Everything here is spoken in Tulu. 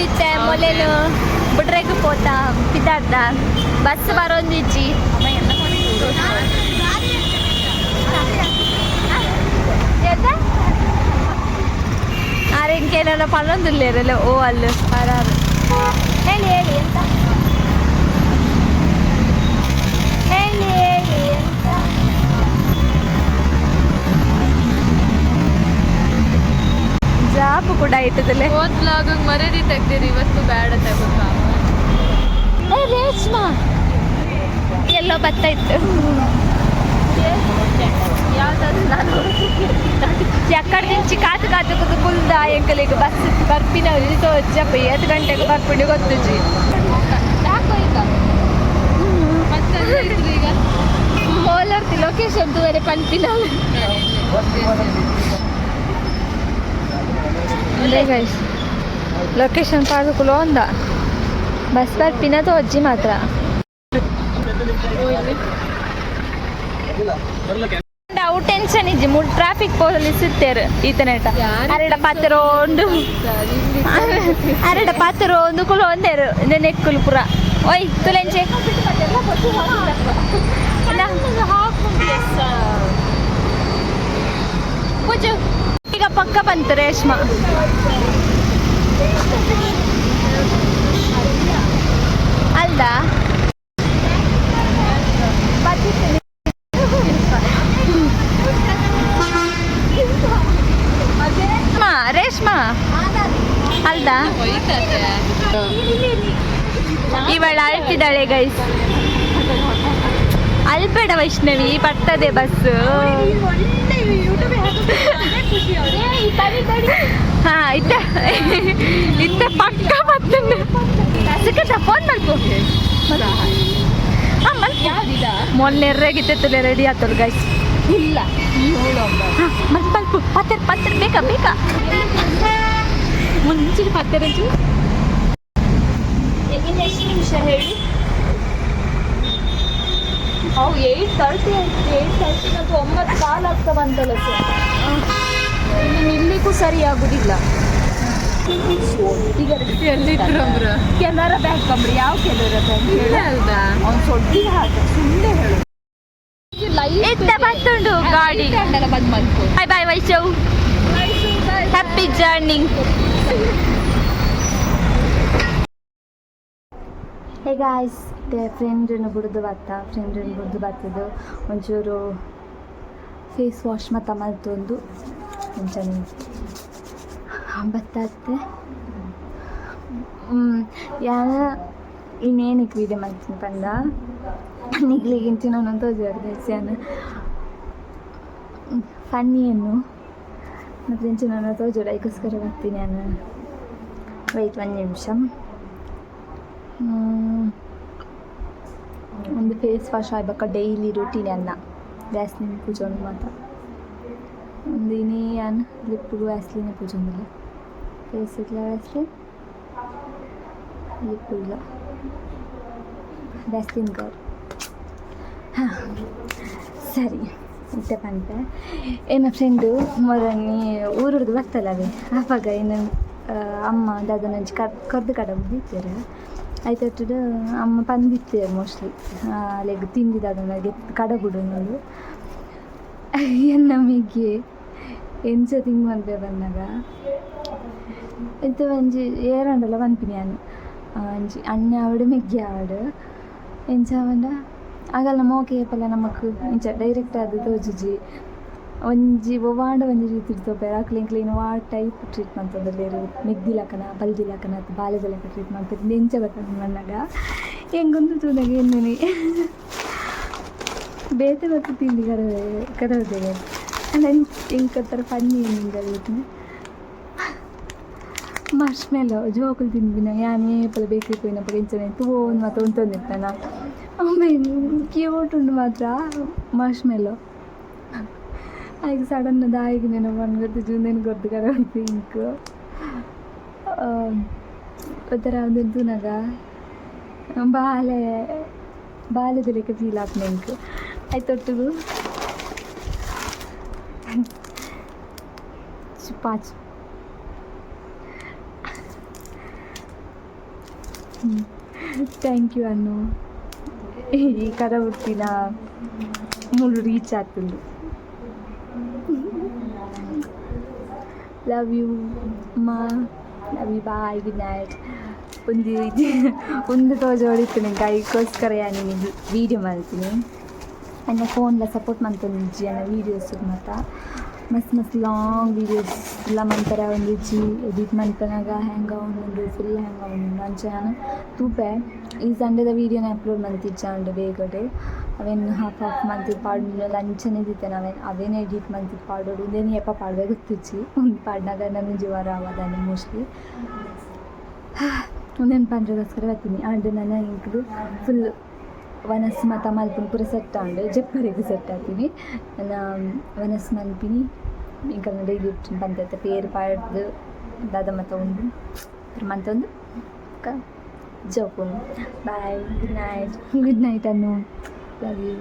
ಇತ್ತೆ ಮೊಲೆಲು ಬುಡ್ರೆಗ್ ಪೋತ ಪಿದಾಡ್ದ ಬಸ್ ಬರೊಂದಿಜ್ಜಿ. ಎಂತ? ಆರೆ ಇಂಕೇನೆಲ್ಲ ಪನ್ನೊಂದುಲ್ಲೇರಲ್ಲ. ಓ, ಅಲ್ಲು ಬರಾರು. ಹೇಳಿ ಹೇಳಿ, ಎಂತ ಹೇಳಿ ಹೇಳಿ, ಎಂತ ಜಾಪು ಕೂಡ ಇಟ್ಟದಲ್ಲೇ. ಹೋದ್ ವ್ಲಾಗ್ ಮರದಿ ತೆಗ್ದಿರಿ, ಇವತ್ತು ಬೇಡ ತೆಗೋಕ. ಏ ರೇಷ್ಮಾ, ಎಲ್ಲೋ ಬರ್ತಾ ಇತ್ತು. ಎಕ್ಕಡ నుంచి ಕಾತು ಕಾತು ಕೂತು ಕುಲ್ದ. ಎಂಕಲಿಗೆ ಬಸ್ ಬರ್ಪಿನ ತೋಜಪ್ಪ. ಏತ್ ಗಂಟೆಗೆ ಬರ್ಪಿಂಡು ಗೊತ್ತುಜಿ. ಯಾಕೋ ಈಗ ಮತ್ತೆ ಇದ್ರು ಈಗ. ಮೋಲರ್ತಿ ಲೊಕೇಶನ್ ತೂವರೆ ಪನ್ಪಿನ. ಗೈಸ್, ಲೊಕೇಶನ್ ಪಾಡುಕುಲು ಒಂದ ಬಸ್ ಬರ್ಪಿನ ತೋಜ್ಜಿ ಮಾತ್ರ. ಅವು ಟೆನ್ಷನ್ ಇಜ್ಜಿ, ಮೂಡ್ ಟ್ರಾಫಿಕ್ ಪೊಲೀಸ್ ಇತ್ತೇರು ಈತನೇಟ. ಅರೆಡ ಪಾತೆರೋಂಡು, ಅರೆಡ ಪಾತೆರೋಂದು ಕುಲು ಒಂದೇರು ನೆಕ್ಕುಲು ಪುರ. ಓಯ್ ತುಲೆಂಚೆ. ಪೂಜು ಈಗ ಪಕ್ಕ ಬಂತು ರೇಷ್ಮಾ. ಅಲ್ದ. ರೇಷ್ಮಾ, ರೇಷ್ಮಾ ಅಲ್ದ. ಇವಳು ಅಳ್ತಿದ್ದಾಳೆ ಗೈಸ್. ಅಲ್ಬೇಡ ವೈಷ್ಣವಿ, ಬರ್ತದೆ ಬಸ್. ಹಾ, ಇತ್ತ ಇತ್ತ ಪಕ್ಕ ಬರ್ತದೆ. ಸಿಕ್ಕತ್ತ ಫೋನ್ ಮಲ್ಪು. ಹಾ, ಮಲ್ಪ. ಮೊನ್ನೆ ಎರ್ರಾಗಿತ್ತಲ್ಲ, ರೆಡಿ ಆತಲ್ಲ ಗೈಸ್. ಇಲ್ಲ. ಮಲ್ಪ ಮಲ್ಪು, ಪತ್ತೆರ್ ಪತ್ತೆರ್, ಬೇಕಾ ಬೇಕಾ. ಮುಂಚಿನ ಪತ್ತೆರಂಚು. ಇನ್ನು ಎಷ್ಟು ನಿಮಿಷ ಹೇಳಿ? ಅವು 8:30 ಆಯ್ತು. 8:30 ಮತ್ತು 9:15 ಆಗ್ತಾ ಬಂತಲ್ಲ ಸರ್. ಇನ್ನು ನಿಲ್ಲಿಕ್ಕೂ ಸರಿ ಆಗುದಿಲ್ಲ ಈಗ. ಎಲ್ಲಿದ್ರು ಅಂದ್ರ? ಕೆನರಾ ಬ್ಯಾಂಕ್ ಅಂಬ್ರಿ. ಯಾವ ಕೆನರಾ ಬ್ಯಾಂಕ್? ಅಲ್ದಾ? ಅವ್ನು ಸೊಡ್ಡಿಗೆ ಹಾಕ, ಸುಮ್ಮನೆ ಹೇಳು. ಇತ್ತ ಬತ್ತುಂಡು ಗಾಡಿ. ಬಂದ್ ಮಲ್ಪು. Bye bye Vaishav, happy journey. Hey guys, ಫ್ರೆಂಡನ್ನು ಬುಡ್ದು ಬತ್ತ. ಫ್ರೆಂಡನ್ನು ಬುಡ್ದು ಬತ್ತದು ಒಂಚೂರು ಫೇಸ್ ವಾಶ್ ಮತ್ತು ಮಲ್ತೊಂದು ಅಂಚನೆ ಬತ್ತಾತ್ತೆ. ಯಾನ ಇನ್ನೇನಕ್ಕೆ ವೀಡಿಯೋ ಮಲ್ತೀನಿ ಪಂಡ, ನಿಗ್ಲಿಗಿಂಚಿನ ತೋಜಾರ್ ಗೈಸ್. ಯಾನ್ ಫನ್ನಿಯನ್ನು ಮತ್ತು ಇಂಚಿನ ತೋಜೋಡು, ಐಕೋಸ್ಕರ ಬರ್ತೀನಿ ನಾನು. ವೆಯ್ಟ್, ಒಂದು ನಿಮಿಷ. ಒಂದು ಫೇಸ್ ವಾಶ್ ಆಗ್ಬೇಕ, ಡೈಲಿ ರುಟೀನ್ ಅನ್ನ. ವ್ಯಾಸ್ಲಿನ್ ಪೂಜೊಂದು ಮಾತ ಒಂದು ಇನಿ ಯಾನ್ ಲಿಪ್ಪಿಗೆ ವ್ಯಾಸ್ಲಿನೇ ಪೂಜೊಂದಿಲ್ಲ. ಫೇಸಿಗ್ಲ ವ್ಯಾಸ್ಲಿನ್, ಲಿಪ್ಪಿಗ್ಲ ವ್ಯಾಸ್ಲಿನ್ ಗರ್. ಹಾಂ, ಸರಿ, ಇತ್ತೆ ಪನ್ಪೆ. ಎನ್ನ ಫ್ರೆಂಡು ಮೊರನಿ ಊರುಡ್ದು ಬತ್ತಲವೆ, ಆವಾಗ ಇನ್ನು ಅಮ್ಮ ದಾದನಂಚಿ ಕರ್ ಕರ್ದು ಕಡಬು ಇತ್ತೆರ್. ಐತೊಟ್ಟುಡು ಅಮ್ಮ ಪಂದಿತ್ತೆರ್ ಮೋಸ್ಟ್ಲಿ ಅಲೆಗ್ ತಿಂಡಿ ದಾದನ ಕಡಬುಡು ನೋಡು. ಎನ್ನ ಮೆಗ್ಯೆ ಎಂಚ ತಿಂಗ್ ಮನ್ಪೆ ಬನ್ನಗ, ಇತ್ತೆ ಒಂಜಿ ಏರಾಂಡಲ ಪನ್ಪಿನಿ ಯಾನ್. ಒಂಜಿ ಅಣ್ಣೆ ಆವಡ್ ಮೆಗ್ಯೆ ಆವಡ್ ಎಂಚ ಪಂಡ, ಅಗಲ್ನ ಮೋಕೆ ಏಪಲ ನಮಕ್ ಇಂಚ ಡೈರೆಕ್ಟ್ ಆದ್ ತೋಜುಜಿ. ಒಂಜಿ ಒವ್ವಾಂಡ ಒಂಜಿ ರೀತಿಡ್ ತೋಪೆರ್. ಅಕ್ಲ್ ಎಂಕ್ಲೆನ್ ವಾ ಟೈಪ್ ಟ್ರೀಟ್ ಮಂತೊಂದುಲ್ಲೆರ್, ಮೆಗ್ದಿ ಲೆಕ್ಕನ ಬಲ್ದಿ ಲೆಕ್ಕನ ಅತ್ತ್ ಬಾಲೆದ ಲೆಕ್ಕ ಟ್ರೀಟ್ ಮಲ್ಪೆರ್, ಎಂಚ ಗೊತ್ತುಂಡು ಪನ್ನಗ, ಎಂಕೊಂದು ತೂನಗ ಎನ್ನುನಿ ಬೇತೆ ಬೊಕ್ಕ ತಿಂಡಿ ಕಡವೆ ಕಡವುದೆಗೆ ಅಂಡ ಎಂಕ್ ಒಂಥರ ಫನ್ನಿ ಎನ್ನಿಂದ. ಮಾರ್ಷ್ಮೆಲೋ ಜೋಕುಲು ತಿನ್ಪಿನ. ಯಾನ್ ಏಪಲ ಬೇಕ್ರಿ ಪೋಯಿನಪಗ ಇಂಚನೆ ತೂವೊಂದು ಮಾತ ಉಂತೊಂದಿತ್ತನ. ಆಮೇಲೆ ಕ್ಯೂಟ್ ಉಂಡು ಮಾತ್ರ ಮಾರ್ಷ್ಮೆಲೋ. ಐಕ್ ಸಡನ್ ದಾಯೆಗ್ ನೆನಪು ಗೊತ್ತಿಜ್ಜಿ, ಉಂದೆನ್ ಕೊರ್ದು ಕಡಪುಡ್ದು ಎಂಕ್ ಒಂಥರ. ಉಂದೆನ್ ತೂನಗ ಬಾಲೆ ಬಾಲೆದ ಲೆಕ್ಕ ಫೀಲ್ ಆಪುಂಡು ಎಂಕ್. ಐತೊಟ್ಟುಗು ಪಾಚ್. Thank you ಅನ್ನು. ಈ ಕರವುತ್ತಿನ ಮುಳ್ಳು ರೀಚ್ ಆಗ್ತದೆ. ಲವ್ you ಮಾ, love you. Bye, good night. ಒಂದು ಇದು ಒಂದು ತೋಜೋಡಿತ್ತು ನಿಂಗೆ, ಐಕ್ಕೋಸ್ಕರ ನಿಮಗೆ ವೀಡಿಯೋ ಮಾಡ್ತೀನಿ. ಅನ್ನ ಫೋನ್ಲ ಸಪೋರ್ಟ್ ಮಂತೊಂದಿಜ್ಜಿ ಅನ್ನ ವೀಡಿಯೋಸ್ ಮಾತ. ಮಸ್ತ್ ಮಸ್ತ್ ಲಾಂಗ್ ವೀಡಿಯೋಸ್ ಎಲ್ಲ ಮಂತರ ಒಂದಿಜ್ಜಿ. ಎಡಿಟ್ ಮನ್ಪನಗ ಹ್ಯಾಂಗ್ ಆವೊಂದುಂಡು, ಫುಲ್ ಹ್ಯಾಂಗ್ ಆವೊಂದುಂಡು. ಅಂಚ ಯಾನ್ ತೂಪೆ. ಈ ಸಂಡೆದ ವೀಡಿಯೋನ ಅಪ್ಲೋಡ್ ಮಂತಿಜ್ಜಾಂಡ್ ಬೇಗಡೆ. ಅವೆನ್ ಹಾಫ್ ಹಾಫ್ ಮಂತ್ ಪಾಡ್ಂಡ ಅಂಚನೆ ದೀತೆನ್. ಅವೆನ್ ಅವೇನೆ ಎಡಿಟ್ ಮಂತ್ ಪಾಡೊಡು. ಉಂದೆನ್ ಏಪ ಪಾಡ್ವೆ ಗೊತ್ತಿಜ್ಜಿ. ಉಂದು ಪಾಡ್ನಗ ನನೊಂಜಿ ವಾರ ಆವದಾನೆ ಮೋಸ್ಟ್ಲಿ. ಉಂದೆನ್ ಪಂಡ್ರೆಗೋಸ್ಕರ ಬತ್ತೀನಿ. ಆಂಡ್ ನನ ಎಂಕುಲು ಫುಲ್ ವನಸ್ ಮಾತ ಮಲ್ಪುನು ಪೂರ ಸೆಟ್ ಆಂಡ್. ಜೆಪ್ಪರೆಗ್ ಸೆಟ್ ಆತೀನಿ. ನನ ವನಸ್ ಮನ್ಪಿನಿ. ಎಂಕಲ್ನ ಡೈಲಿ ಪಂತೈತೆ ಪೇರ್ ಪಾಡ್ದು ದಾದ ಮಾತ ಉಂಡು ಪೂರ ಮಂತೊಂದು ಬೊಕ್ಕ ಜೋಪುನು. Bye, good night. Good night Anu, love you.